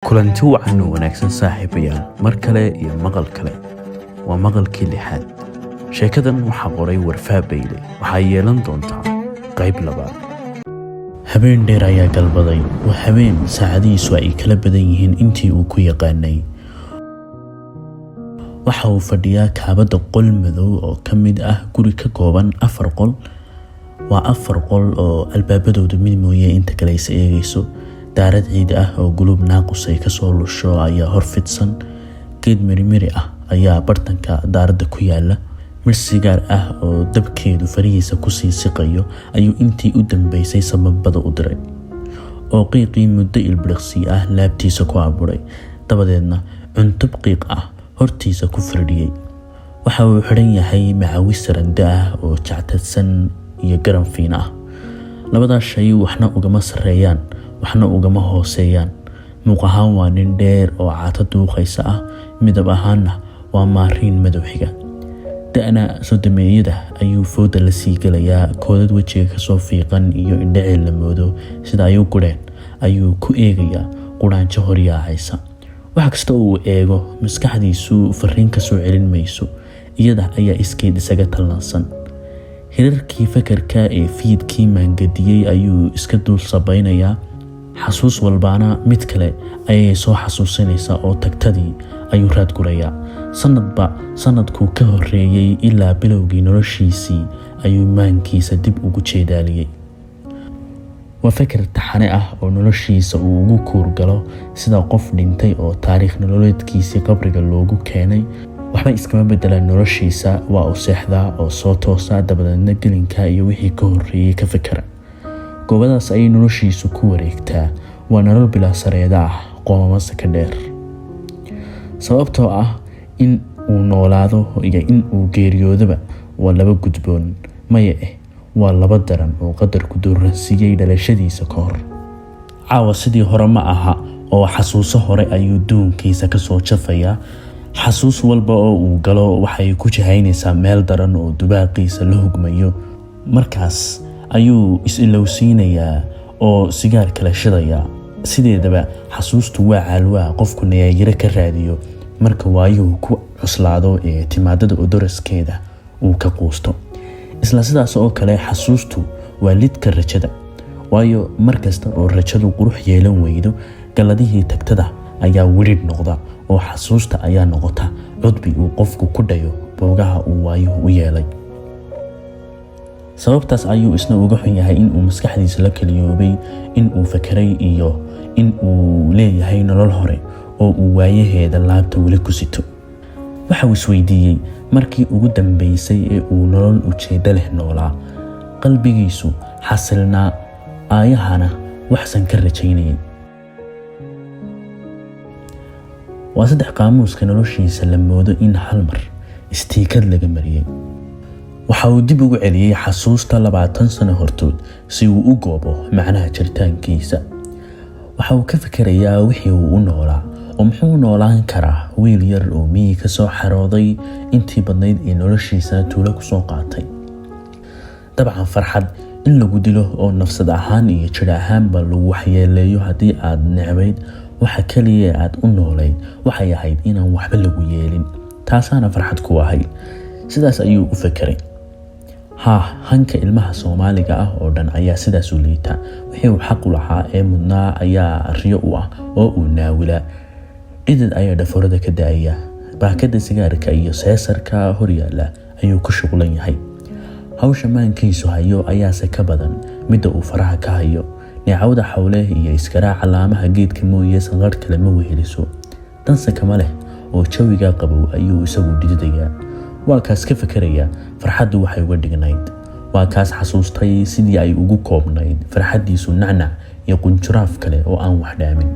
Kulanti wacan oo wanaagsan, saaxiibayaal, mar kale iyo maqal kale. Waa maqalkii lixaad. Sheekadan waxaa qoray Warfaa Bayle. Waxaa yeelan doontaa qayb labaad. Habeen dheer ayaa galbaday. Waa habeen saacadihiisu ay kala badan yihiin intii uu ku yaqaanay. Waxa uu fadhiyaa kaabadda qol madow oo ka mid ah guri ka kooban afar qol. Waa afar qol oo albaabadoodu mid mooye inta kale is eegayso. Daarad ciid ah oo guluub naaqus ay kasoo lusho ayaa hor fidsan. Geed mirimiri ah ayaa bartanka daaradda ku yaala. Mir sigaar ah oo dabkeedu farihiisa kusii siqayo ayuu intii u dambeysay samabada u diray, oo qiiqii muddo ilbiriqsi ah laabtiisa ku abuuray, dabadeedna cuntub qiiq ah hortiisa ku firdhiyey. Waxa uu xidhan yahay macawis saranda ah oo jactadsan iyo garan fiina ah. Labadaas shay waxna ugama sarreeyaan, waxna ugama hooseeyaan. Muuq ahaan waa nin dheer oo caato duuqaysa ah, midab ahaanna waa maariin madow xiga. Da'na 30-meeyada ayuu fooda la sii gelayaa. Koodad wejiga kasoo fiiqan iyo indhaceel la moodo sida ay u gureen ayuu ku eegayaa quraanjo horyaacaysa. Wax kasta uu eego, maskaxdiisu fariin kasoo celin mayso, iyada ayaa iskeed isaga tallansan. Hirarkii fakarka ee fiidkii maangadiyey ayuu iska dul sabaynayaa. Xasuus walbaana mid kale ayay soo xasuusinaysaa, oo tagtadii ayuu raad gurayaa. Sanadba sanadkuu ka horeeyey ilaa bilowgii noloshiisii ayuu maankiisa dib ugu jeedaaliyey. Waa fakar taxane ah oo noloshiisa uu ugu kuurgalo sida qof dhintay oo taariikh nololeedkiisii qabriga loogu keenay. Waxba iskama bedelaan noloshiisa. Waa uu seexdaa oo soo toosaa, dabadeedna gelinka iyo wixii ka horeeyey ka fikera. Goobadaas ayay noloshiisu ku wareegtaa. Waa nolol bilaa sareeda ah, qoomamase ka dheer, sababtoo ah in uu noolaado iyo in uu geeriyoodoba waa laba gudboon, maya eh, waa laba daran oo qadarku dooransiiyey dhalashadiisa ka hor. Caawa sidii hore ma aha, oo xasuuso hore ayuu duunkiisa kasoo jafayaa. Xasuus walba oo uu galo waxay ku jihaynaysaa meel daran oo dubaaqiisa la hugmayo. Markaas ayuu is-ilowsiinayaa oo sigaar kala shidayaa. Sideedaba xasuustu waa caalwaa qofku nayaayiro ka raadiyo marka waayuhu ku cuslaado ee timaadada odoraskeeda uu ka quusto. Isla sidaas oo kale, xasuustu waa lidka rajada, waayo mar kasta oo rajadu qurux yeelan weydo, galladihii tagtada ayaa widhidh noqda, oo xasuusta ayaa noqota cudbi uu qofku ku dhayo boogaha uu waayuhu u yeelay. Sababtaas ayuu isna uga xun yahay in uu maskaxdiisa la kaliyoobay, in uu fakeray iyo in uu leeyahay nolol hore oo uu waayaheeda laabta weli ku sito. Waxa uu isweydiiyey markii ugu dambeysay ee uu nolol ujeeddo leh noolaa, qalbigiisu xasilnaa, aayahana waxsan ka rajaynayay. Waa saddex qaamuuska noloshiisa la moodo in hal mar istiikad laga mariyey. Waxa uu dib ugu celiyey xasuusta 20 sano hortood si uu u goobo macnaha jiritaankiisa. Waxa uu ka fikerayaa wixii uu u noolaa, oo muxuu noolaan karaa wiil yar oo miyi ka soo xarooday, intii badnayd ee noloshiisana tuulo kusoo qaatay? Dabcan, farxad in lagu dilo oo nafsad ahaan iyo jir ahaanba lagu waxyeeleeyo haddii aad necbayd, waxa kaliya aad u noolayd waxay ahayd inaan waxba lagu yeelin, taasaana farxad ku ahayd. Sidaas ayuu u fekeray. Haa, hanka ilmaha Soomaaliga ah oo dhan ayaa sidaas u liita. Wixii uu xaq u lahaa ee mudnaa ayaa riyo u ah oo uu naawilaa. Dhidid ayaa dhaforada ka daaya. Baakada sigaarka iyo seesarka horyaala ayuu ku shuqlan yahay. Hawsha maankiisu hayo ayaase ka badan midda uu faraha ka hayo. Neecawda xawle iyo iskaraaca laamaha geedka mooye sanqadh kale ma weheliso. Danse kama leh, oo jawiga qabow ayuu isagu dhididayaa. Waa kaas ka fekeraya farxaddu waxay uga dhignayd. Waa kaas xasuustay sidii ay ugu koobnayd farxaddiisu nacnac iyo qunjuraaf kale oo aan wax dhaamin.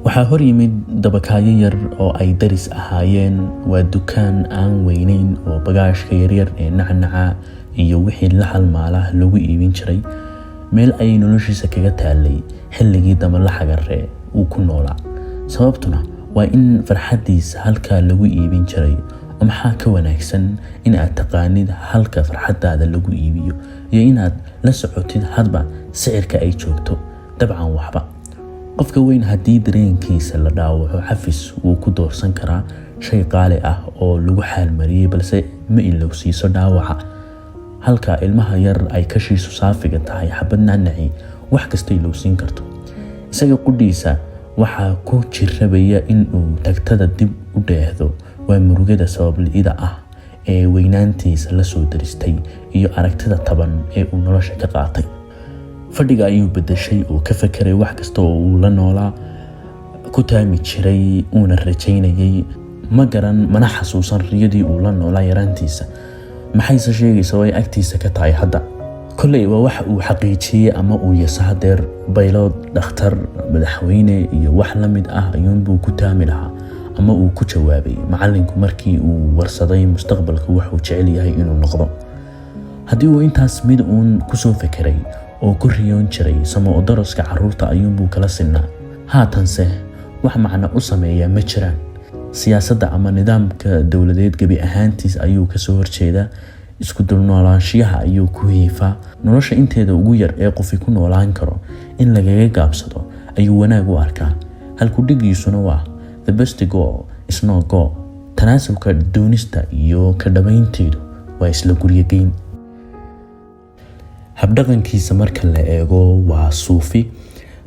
Waxaa hor yimid dabakaayo yar oo ay daris ahaayeen. Waa dukaan aan weyneyn oo bagaashka yaryar ee nacnaca iyo wixii la halmaala lagu iibin jiray. Meel ayay noloshiisa kaga taalay xilligii damala xagaree uu ku noolaa. Sababtuna waa in farxaddiisa halkaa lagu iibin jiray. Oo maxaa ka wanaagsan in aad taqaanid halka farxaddaada lagu iibiyo iyo inaad la socotid hadba sicirka ay joogto? Dabcan waxba. Qofka weyn haddii dareenkiisa la dhaawaco, cafis wuu ku doorsan karaa shay qaali ah oo lagu xaalmariyey, balse ma ilowsiiso dhaawaca, halka ilmaha yar ay kashiisu saafiga tahay xabad nacnaci wax kasta ilowsiin karto. Isaga qudhiisa waxaa ku jirabaya in uu tagtada dib u dheehdo waa murugada sabab-li'ida ah ee weynaantiisa la soo daristay iyo aragtida taban ee uu nolosha ka qaatay. Fadhiga ayuu bedeshay oo ka fekeray wax kasta oo uu la noolaa, ku taami jiray, uuna rajaynayay. Ma garan mana xasuusan riyadii uu la noolaa yaraantiisa. Maxayse sheegaysa oo ay agtiisa ka tahay hadda? Kolley waa wax uu xaqiijiyey ama uu yaso hadeer. Baylood, dhakhtar, madaxweyne iyo wax la mid ah ayuunbuu ku taami lahaa ama uu ku jawaabay macallinku markii uu warsaday mustaqbalka wuxuu jecel yahay inuu noqdo. Haddii uu intaas mid uun kusoo fekeray oo ku riyoon jiray, samo odoroska carruurta ayuunbuu kala sinnaa. Haatanse wax macno u sameeya ma jiraan. Siyaasadda ama nidaamka dowladeed gebi ahaantiis ayuu kasoo horjeedaa. Isku dulnoolaanshiyaha ayuu ku hiifaa. Nolosha inteeda ugu yar ee qofi ku noolaan karo in lagaga gaabsado ayuu wanaag u arkaa. Halku dhigiisuna waa "The best goal is no goal." Tanaasulka doonista iyo ka dhabaynteedu waa isla guryogeyn. Habdhaqankiisa marka la eego waa suufi,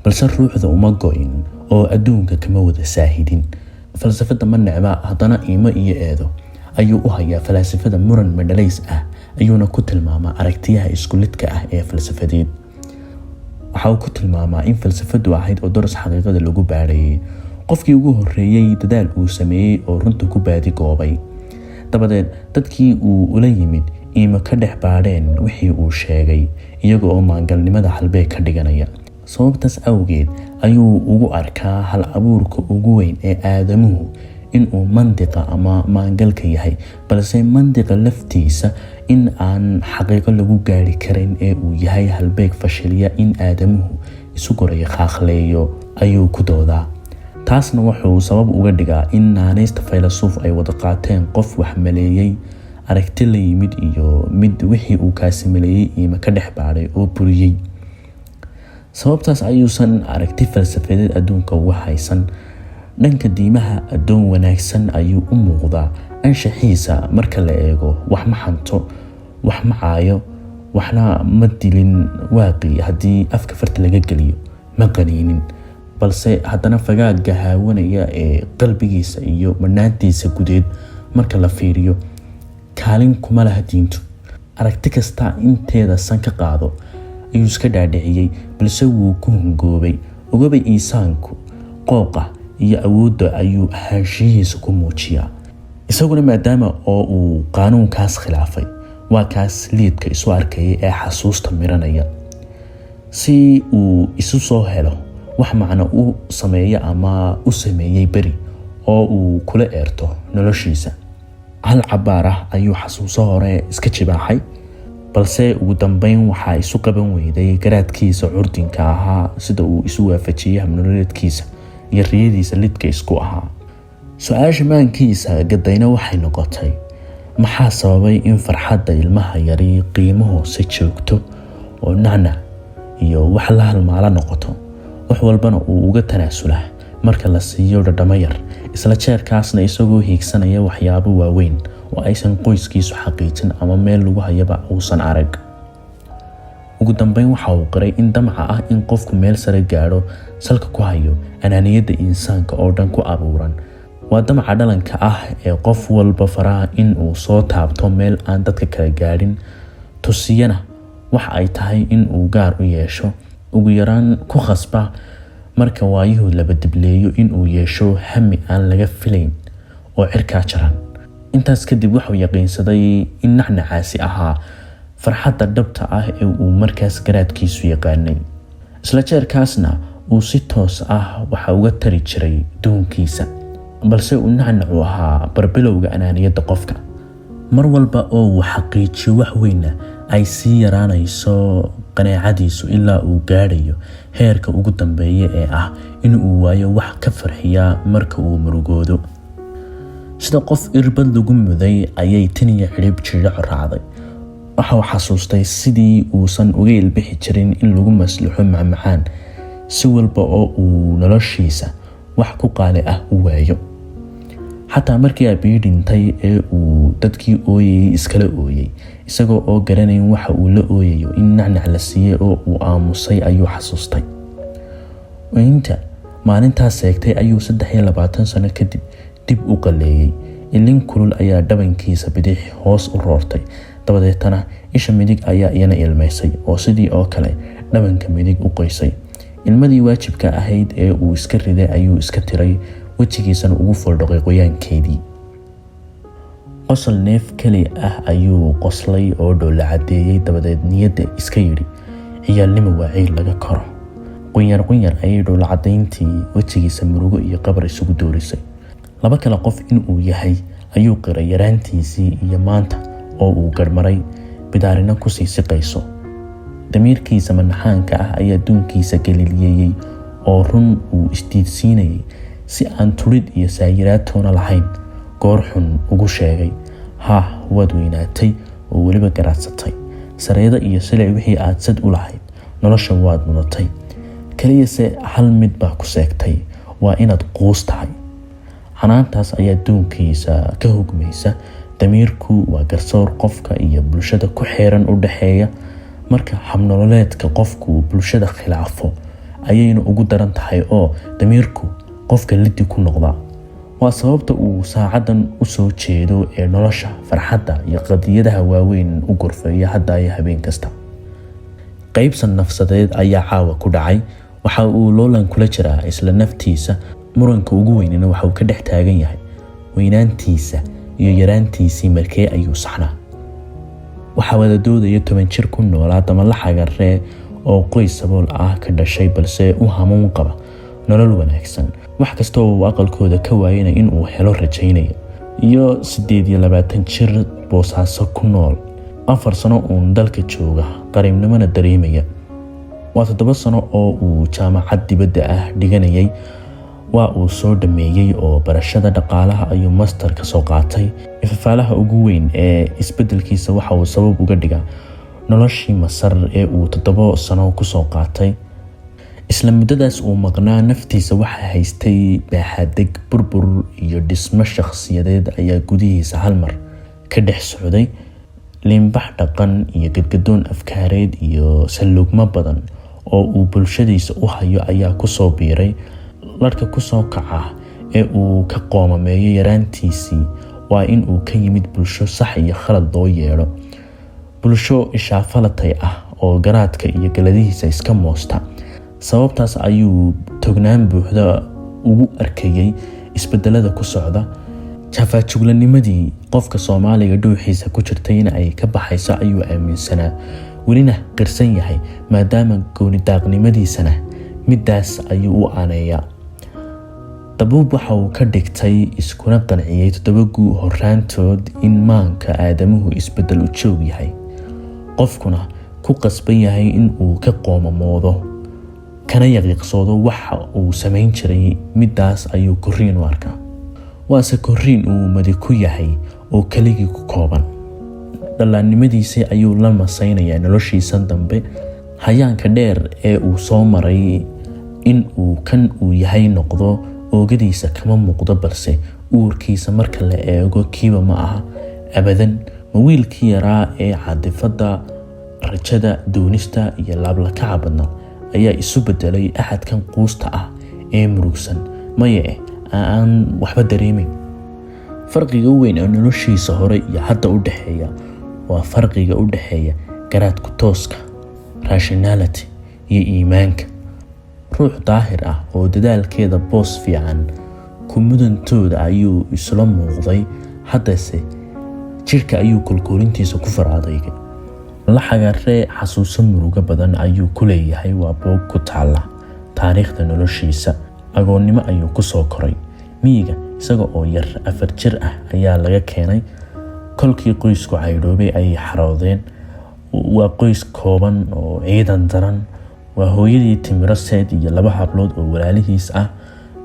balse ruuxda uma go-in oo adduunka kama wada saahidin. Falsafada ma necba, haddana iimo iyo eedo ayuu u hayaa falaasafada. Muran madhalays ah ayuuna ku tilmaamaa aragtiyaha iskulidka ah ee falsafadeed. Waxa uu ku tilmaamaa in falsafadu ahayd oo doros xaqiiqada lagu baadhayay, qofkii ugu horeeyey dadaal uu sameeyey oo runta ku baadi goobay. Dabadeed dadkii uu ula yimid iimo ka dhex baadheen wixii uu sheegay, iyaga oo maangalnimada halbeeg ka dhiganaya. Sababtaas awgeed ayuu ugu arkaa hal abuurka ugu weyn ee aadamuhu inuu mandiqa ama maangalka yahay, balse mandiqa laftiisa in aan xaqiiqo lagu gaari karin ee uu yahay halbeeg fashiliya in aadamuhu isu gorayo khaaqleeyo ayuu ku doodaa. Taasna wuxuu sabab uga dhigaa in naanaysta faylasuuf ay wada qaateen qof wax maleeyey, aragti la yimid iyo mid wixii uu kaasi maleeyey iima ka dhex baadhay oo buriyey. Sababtaas ayuusan aragti falsafadeed adduunka uga haysan. Dhanka diimaha addoon wanaagsan ayuu u muuqdaa anshaxiisa marka la eego. Wax ma xanto, wax ma caayo, waxna ma dilin. Waaqii haddii afka farta laga geliyo ma qaniinin, balse haddana fagaagga haawanaya ee qalbigiisa iyo madhnaantiisa gudeed marka la fiiriyo, kaalin kuma laha diintu. Aragti kasta inteeda san ka qaado ayuu iska dhaadhiciyey, balse wuu ku hungoobay. Ogobay, insaanku qooqa iyo awoodda ayuu ahaanshihiisa ku muujiyaa. Isaguna maadaama oo uu qaanuunkaas khilaafay, waa kaas liidka isu arkaya ee xasuusta miranaya si uu isu soo helo wax macno u sameeya ama u sameeyey beri oo uu kula eerto noloshiisa. Hal cabaar ah ayuu xasuuso hore iska jibaaxay, balse ugu dambeyn waxaa isu qaban weyday garaadkiisa curdinka ahaa sida uu isu waafajiyey habnololeedkiisa iyo riyadiisa lidka isku ahaa. Su-aasha maankiisa gadayna waxay noqotay: maxaa sababay in farxadda ilmaha yari qiimo hoose joogto oo nacnac iyo wax la halmaala noqoto, wax walbana uu uga tanaasulaa marka la siiyo dhadhamo yar, isla jeerkaasna isagoo hiigsanaya waxyaabo waaweyn oo aysan qoyskiisu xaqiijin ama meel lagu hayaba uusan arag? Ugu dambeyn waxa uu qiray in damca ah in qofku meel sare gaadho salka ku hayo anaaniyadda insaanka oo dhan ku abuuran. Waa damaca dhalanka ah ee qof walba faraha in uu soo taabto meel aan dadka kala gaadhin, tusiyana wax ay tahay in uu gaar u yeesho, ugu yaraan ku khasba marka waayuhu laba dibleeyo in uu yeesho hami aan laga filayn oo cirkaa jaran. Intaas kadib wuxuu yaqiinsaday in nacnacaasi ahaa farxadda dhabta ah ee uu markaas garaadkiisu yaqaanay, isla jeerkaasna uu si toos ah waxa uga tari jiray duunkiisa, balse uu nacnacu ahaa barbilowga anaaniyadda qofka. Mar walba oo uu xaqiijiyo wax weynna ay sii yaraanayso qaneecadiisu, ilaa uu gaadhayo heerka ugu dambeeya ee ah in uu waayo wax ka farxiya marka uu murugoodo. Sida qof irbad lagu muday ayay tiniya cidhib jiidhaco raacday. Waxa uu xasuustay sidii uusan uga ilbixi jirin in lagu maslaxo macmacaan. Si walba oo uu noloshiisa wax ku qaali ah u waayo, xataa markii aabihii dhintay ee uu dadkii ooyayay iskala ooyey, isagoo oo garanayn waxa uu la ooyayo, in nacnac la siiyey oo uu aamusay ayuu xasuustay. Ooyinta maalintaas seegtay ayuu 23 sano kadib dib u qaleeyey. Ilin kulul ayaa dhabankiisa bidix hoos u roortay, dabadeetana isha midig ayaa iyana ilmaysay oo sidii oo kale dhabanka midig u qoysay. Ilmadii waajibka ahayd ee uu iska riday ayuu iska tiray, wejigiisana ugu foldhoqay qoyaankeedii. Qosol neef keli ah ayuu qoslay oo dhoolla caddeeyey, dabadeed niyadda iska yidhi, "Ciyaalnimo waa ciil laga koro." Qunyar qunyar ayay dhoolla caddayntii wejigiisa murugo iyo qabar isugu doorisay. Laba kale qof inuu yahay ayuu qiray, yaraantiisii iyo maanta oo uu garhmaray, bidaarina kusii siqayso. Damiirkiisa manaxaanka ah ayaa duunkiisa galiliyeeyey oo run uu isdiidsiinayay si aan turid iyo saayiraad toona lahayn goor xun ugu sheegay, "Haah, waad weynaatay oo weliba garaadsatay. Sareedo iyo silic wixii aad sad u lahayd nolosha waad mudatay. Keliyase hal mid baa ku seegtay, waa inaad quus tahay." Canaantaas ayaa duunkiisa ka hugmaysa. Damiirku waa garsoor qofka iyo bulshada ku xeeran u dhexeeya. Marka habnololeedka qofku bulshada khilaafo ayayna ugu daran tahay oo damiirku qofka lidi ku noqdaa. Waa sababta uu saacadan u soo jeedo ee nolosha, farxadda iyo qadiyadaha waaweyn u gorfeeya hadda iyo habeen kasta. Qaybsan nafsadeed ayaa caawa ku dhacay. Waxa uu loolan kula jiraa isla naftiisa. Muranka ugu weynina waxa uu ka dhex taagan yahay weynaantiisa iyo yaraantiisii, markee ayuu saxnaa? Waxaa wada doodaya 10 jir ku noolaa Damala Xagaree oo qoys sabool ah ka dhashay, balse u hamuun qaba nolol wanaagsan, wax kasta oo uu aqalkooda ka waayana in uu helo rajaynaya, iyo 28 jir Boosaaso ku nool, 4 sano uun dalka jooga, qariibnimona dareemaya. Waa 7 sano oo uu jaamacad dibadda ah dhiganayay. Waa uu soo dhameeyey oo barashada dhaqaalaha ayuu master ka soo qaatay. Ifafaalaha ugu weyn ee isbedelkiisa waxa uu sabab uga dhigaa noloshii Masar ee uu 7 sano kusoo qaatay. Isla muddadaas uu maqnaa naftiisa waxaa haystay baaxadeg burbur iyo dhismo shakhsiyadeed ayaa gudihiisa hal mar ka dhex socday. Liinbax dhaqan iyo gadgadoon afkaareed iyo salugmo badan oo uu bulshadiisa u hayo ayaa kusoo biiray. Larka kusoo kaca ee uu ka qoomameeyo yaraantiisii waa in uu ka yimid bulsho sax iyo khalad loo yeedho, bulsho ishaafalatay ah oo garaadka iyo galadihiisa iska moosta. Sababtaas ayuu tognaan buuxda ugu arkayay isbedelada ku socda. Jaafaajuglannimadii qofka Soomaaliga dhuuxiisa ku jirtay in ay ka baxayso ayuu aaminsanaa, welina qirsan yahay, maadaama goonidaaqnimadiisana midaas ayuu u aaneeyaa. Dabuub waxa uu ka dhigtay iskuna qanciyey 7 guu horaantood in maanka aadamuhu isbedel u joog yahay, qofkuna ku qasban yahay in uu ka qoomamoodo kana yaqiiqsoodo waxa uu samayn jiray. Midaas ayuu korriin u arkaa, waase korriin uu madi ku yahay oo keligii ku kooban. Dhallaannimadiisii ayuu la masaynayaa noloshiisan dambe. Hayaanka dheer ee uu soo maray in uu kan uu yahay noqdo oogadiisa kama muuqdo, balse uurkiisa marka la eego kiiba ma aha abadan. Ma wiilkii yaraa ee caadifadda, rajada, doonista iyo laablakaca badnaa ayaa isu bedelay axadkan quusta ah ee murugsan? Maya, eh aan waxba dareemayn. Farqiga weyn ee noloshiisa hore iyo hadda u dhexeeya waa farqiga u dhexeeya garaadku tooska, rationality, iyo iimaanka. Ruux daahir ah oo dadaalkeeda boos fiican ku mudantooda ayuu isla muuqday, haddase jidhka ayuu kolkoolintiisa ku far adaygay. La Xagaree xasuuso murugo badan ayuu ku leeyahay. Waa boog ku taalla taariikhda noloshiisa. Agoonnimo ayuu kusoo koray. Miyiga isaga oo yar, 4 jir ah, ayaa laga keenay. Kolkii qoysku caydhoobay ayay xaroodeen. Waa qoys kooban oo ciidan daran. Waa hooyadii Timiro Seed iyo laba hablood oo walaalihiis ah,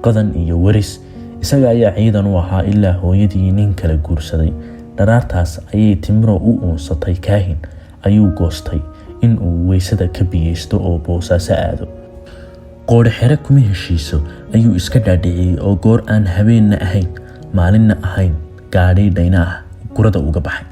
Qadan iyo Weris. Isaga ayaa ciidan u ahaa ilaa hooyadii nin kale guursaday. Dharaartaas ayay Timiro u uunsatay kaahin. Ayuu goostay in uu weysada ka biyeysto oo Boosaaso aado. Qoodhi xere kuma heshiiso ayuu iska dhaadhiciyey, oo goor aan habeenna ahayn maalinna ahayn gaadhi dhayna ah gurada uga baxay,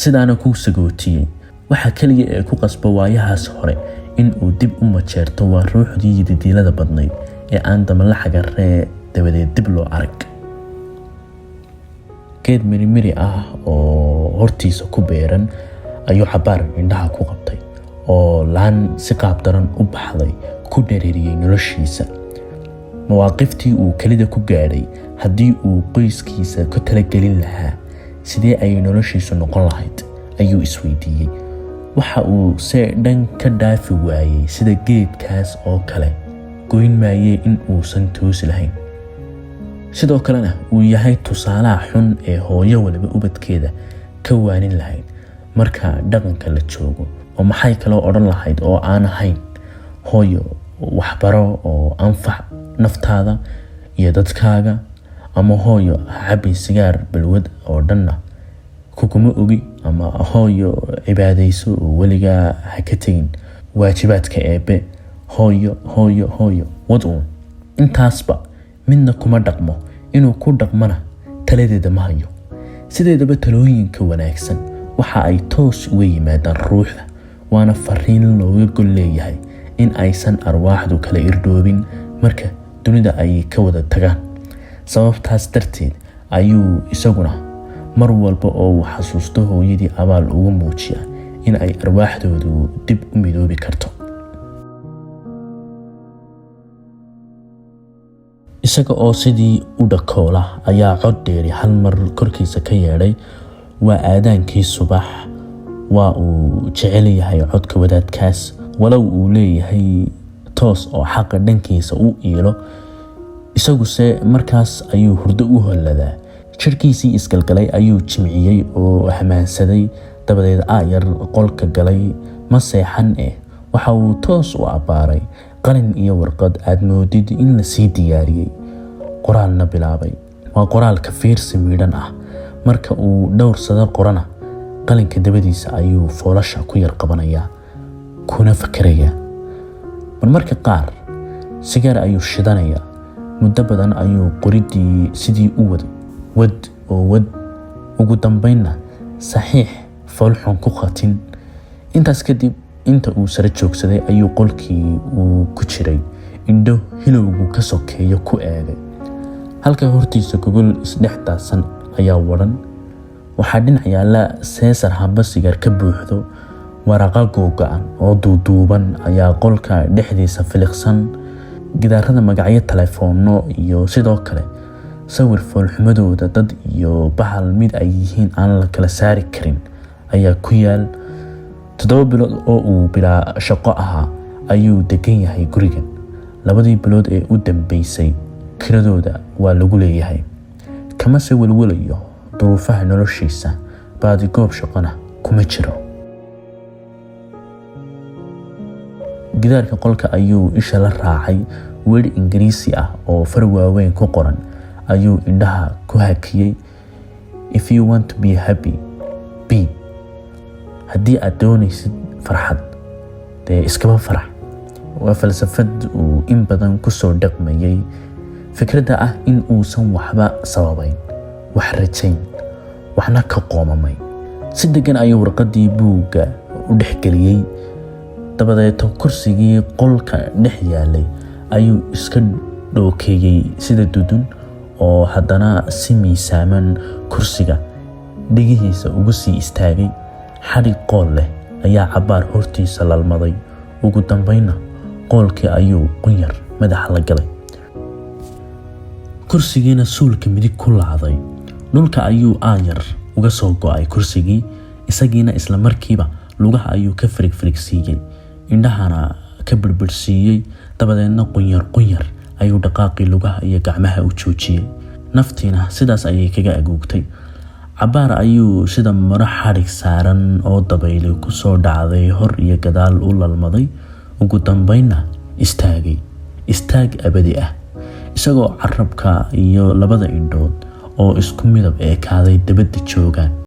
sidaana ku sagootiyey. Waxa keliya ee ku qasba waayahaas hore in uu dib u majeerto waa ruuxdii yididiilada badnayd ee aan damala xagaree dabadeed dib loo arag. Geed mirimiri ah oo hortiisa ku beeran ayuu cabaar indhaha ku qabtay, oo laan si qaab daran u baxday ku dhereeriyey noloshiisa. Mawaaqiftii uu kelida ku gaadhay haddii uu qoyskiisa ku talagelin lahaa, sidee ayay noloshiisu noqon lahayd, ayuu isweydiiyey. Waxa uu se dhan ka dhaafi waayey sida geedkaas oo kale goyn maayey in uusan toosi lahayn, sidoo kalena uu yahay tusaalaha xun ee hooyo waliba ubadkeeda ka waanin lahayd marka dhaqanka la joogo. Oo maxay kaloo odhan lahayd oo aan ahayn "Hooyo, waxbaro oo anfac naftaada iyo dadkaaga," ama "Hooyo, ha cabin sigaar, balwad oo dhanna kuguma ogi," ama "Hooyo, cibaadayso oo weligaa ha ka tegin waajibaadka Eebbe"? Hooyo, hooyo, hooyo, wad uun. Intaasba midna kuma dhaqmo, inuu ku dhaqmana taladeeda ma hayo. Sideedaba talooyinka wanaagsan waxa ay toos uga yimaadaan ruuxda, waana fariin looga gol leeyahay in aysan arwaaxdu kala irdhoobin marka dunida ay ka wada tagaan. Sababtaas darteed ayuu isaguna mar walba oo uu xasuusto hooyadii abaal ugu muujiya in ay arwaaxdoodu dib u midoobi karto. Isaga oo sidii u dhakoola ayaa cod dheeri hal mar korkiisa ka yeedhay. Waa aadaankii subax. Waa uu jecel yahay codka wadaadkaas, walow uu leeyahay toos oo xaqa dhankiisa u iilo, isaguse markaas ayuu hurdo u holladaa. Jirkiisii isgalgalay ayuu jimciyey oo hamaansaday, dabadeed aayar qolka galay. Ma seexan eh, waxa uu toos u abbaaray qalin iyo warqad aad moodid in lasii diyaariyey, qoraalna bilaabay. Waa qoraalka fiirsi miidhan ah. Marka uu dhowr sadar qorana, qalinka dabadiisa ayuu foolasha ku yar qabanayaa kuna fakerayaa. Marmarka qaar sigaar ayuu shidanayaa. Muddo badan ayuu qoridii sidii u waday, wad oo wad, ugu dambeynna saxiix foolxun ku khatin. Intaas kadib inta uu sare joogsaday ayuu qolkii uu ku jiray indho hilowgu ka sokeeyo ku eegay. Halka hortiisa gogol isdhex daadsan ayaa waran. Waxaa dhinac yaalla seesar hamba sigaar ka buuxdo. Waraqa googo-an oo duuduuban ayaa qolka dhexdiisa filiqsan. Gidaarada magacyo taleefoonno iyo sidoo kale sawir foolxumadooda dad iyo bahal mid ay yihiin aan la kala saari karin ayaa ku yaal. 7 bilood oo uu bilaa shaqo ahaa ayuu degan yahay gurigan. 2dii bilood ee u dambeysay kiradooda waa lagu leeyahay. Kamase welwelayo duruufaha noloshiisa, baadigoob shaqona kuma jiro. Gidaarka qolka ayuu isha la raacay. Weedh Ingiriisi ah oo far waaweyn ku qoran ayuu indhaha ku hakiyey: "If you want to be happy, be." Haddii aad doonaysid farxad, dee iskaba farax. Waa falsafad uu in badan kusoo dhaqmayay, fikradda ah in uusan waxba sababayn, wax rajayn, waxna ka qoomamay. Si degan ayuu warqaddii buugga u dhexgeliyey, dabadeeto kursigii qolka dhex yaalay ayuu iska dhookeeyey sida dudun, oo haddana si miisaaman kursiga dhigihiisa ugu sii istaagay. Xadhig qool leh ayaa cabbaar hortiisa lalmaday, ugu dambeynna qoolkii ayuu qunyar madaxa la galay, kursigiina suulka midig ku laacday. Dhulka ayuu aayar uga soo go-ay kursigii, isagiina isla markiiba lugaha ayuu ka firigfirigsiiyey, indhahana ka birbirsiiyey, dabadeedna qunyar qunyar ayuu dhaqaaqii lugaha iyo gacmaha u joojiyey. Naftiina sidaas ayay kaga aguugtay. Cabbaar ayuu sida maro xadhig saaran oo dabayli kusoo dhacday hor iyo gadaal u lalmaday, ugu dambeynna istaagay istaag abadi ah, isagoo carabka iyo labada indhood oo isku midab eekaaday dabadda joogaan.